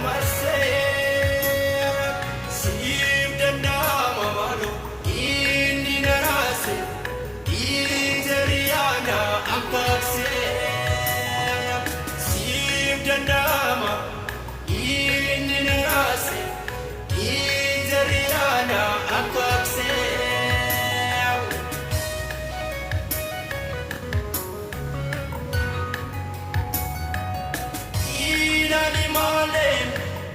marsee. Siif danda'ama maaloo inni na raase, ijariyaana akkaksee. Siif danda'ama inni na raase, ijariyaana akkaksee. Ilaali malee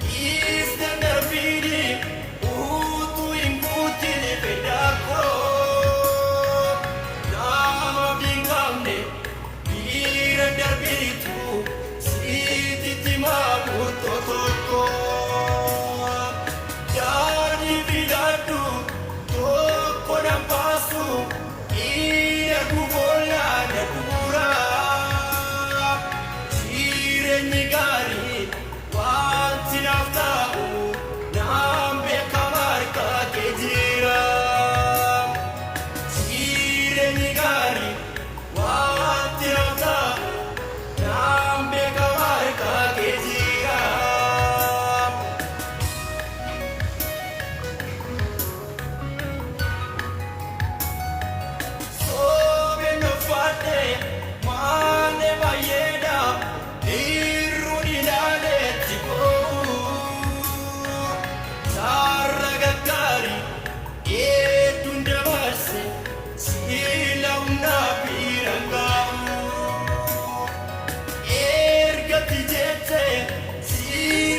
dhiiste darbini utuu hin guutin fedha koo. Nama hin qabne bira darbitu sitti murtoo tokko. Daandii filadhu tokko nan baasu ina guboolaa na dura. Jireenyi gaarii wanti naaf ta'u naan beekama harka kee jira. Jireenyi gaarii wanti naaf ta'u naan beekama harka kee jira. Soobeen uffadhe maalee baay'eedha dhiirruun ilaaleetti koo'u. Sarara gaggaarii hedduun dabarse siila humnaa biiraan gaa'u. Ergatti jettee si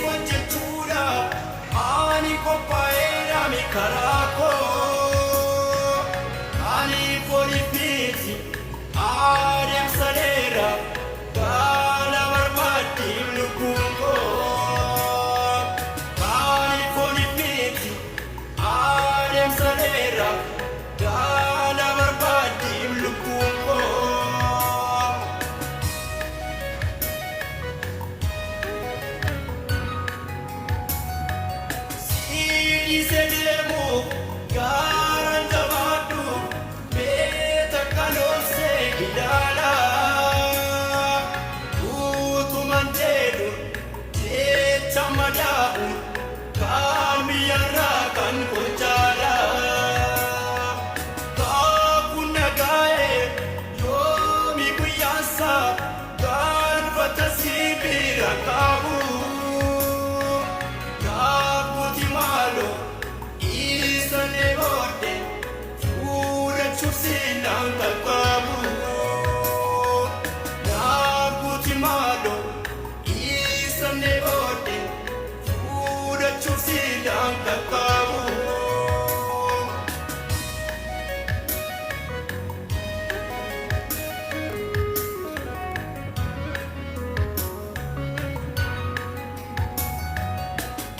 hojjechuudha ani qophaa'eera mi karaa koo. Ani fooniif miti adeemsa dheeraa gaala barbaaddiif lubbuun koo. Ani fooniif miti adeemsa dheeraa gaala barbaaddiif lubbuun koo. Siidhisee deemuuf gaaraan jabaadhu beeta kaloomsee ilaala. Utuman jedhu jecha madaa'u kan biyyarraa kan gochaadha. Kaakuun nagaa'e yoomi guyyaansa galfata si bira qabu. Naakuti maaloo isa booddee fuudhachuuf sinaan qaqqabu. Naakuti maaloo isa booddee fuudhachuuf sinaan qaqqabu.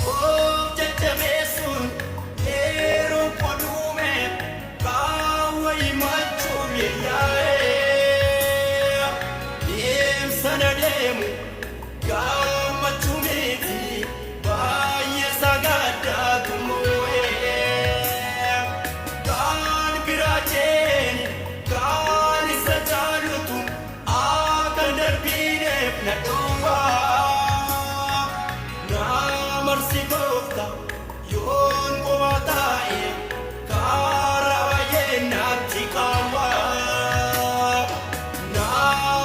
Of jajjabeessuun yeroo qoduume qaawwa himachuuf yaa'ee. Deemsa na deemu gammachuu miti baay'ee sagaaddaatu moo'ee. Kan biraa jeeni kan isa caalutu akka darbineef na dhowwaa. Na marsi goofta yoon qoma taa'e karaa baay'ee natti qaawwaa. Na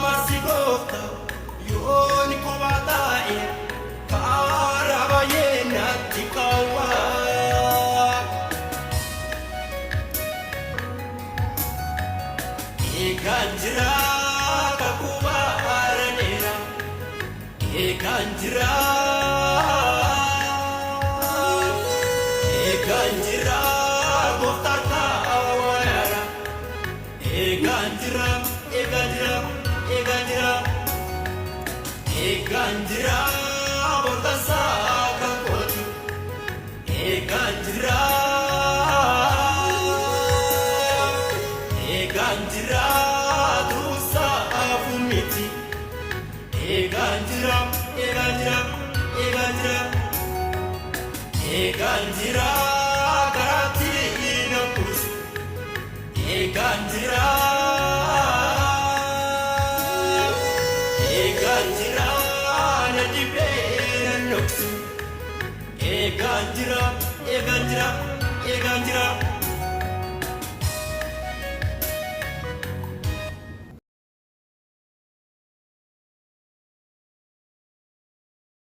marsi goofta yoon qoma taa'e karaa baay'ee natti qaawwaa. Eegaan jira kakuu baara dheeraa. Eegaan jira. Eegaan jira gooftaan kaawwaara. Eegaan jira, eegaan jira, eegaan jira. Eegaan jira boqotaa kan kooti. Eegaan jira. Eegaan jira tuusaa miti. Eegaan jira, eegaan jira, eegaan jira. Eegaan jira karaatti na buusu. Eegaan jira. Eegaan jira na dhibee na dhoksu. Eegaan jira, eegaan jira.